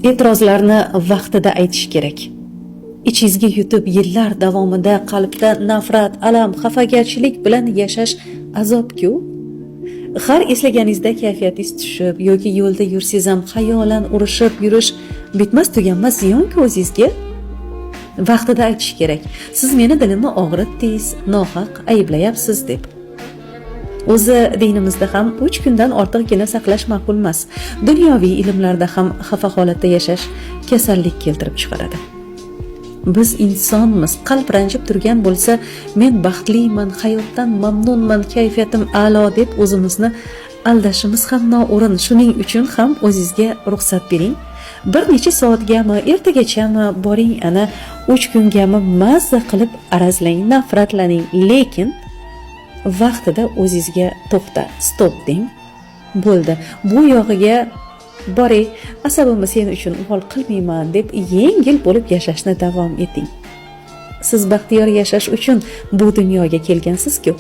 E'tirozlarni vaqtida aytish kerak. Ichingizga yutib, yillar davomida qalbda nafrat, alam, xafagarchilik bilan yashash azobku. Har eslaganingizda kayfiyatingiz tushib yoki yo'lda yursangiz ham xayolan urushib yurish bitmas tuganmas ziyonku o'zingizga. Vaqtida aytish kerak: "Siz meni dilimni og'ritdingiz, nohaq ayblayapsiz", deb. O'zi dinimizda ham 3 kundan ortiqgina saqlash ma'qul emas. Dunyoviy ilmlarda ham xafa holatda yashash kasallik keltirib chiqaradi. Biz insonmiz, qalb ranjib turgan bo'lsa, "Men baxtliman, hayotdan mamnunman, kayfiyatim a'lo", deb o'zimizni aldashimiz ham noo'rin. Shuning uchun ham o'zingizga ruxsat bering. Bir necha soatgami, ertagachami, boring ana 3 kungami mazza qilib arazlang, nafratlaning, lekin vaqtida o'zingizga "To'xta, stop", deng. Bo'ldi, bu yog'iga boray, asabimni sen uchun uvol qilmayman, deb yengil bo'lib yashashni davom eting. Siz baxtiyor yashash uchun bu dunyoga kelgansiz-ku.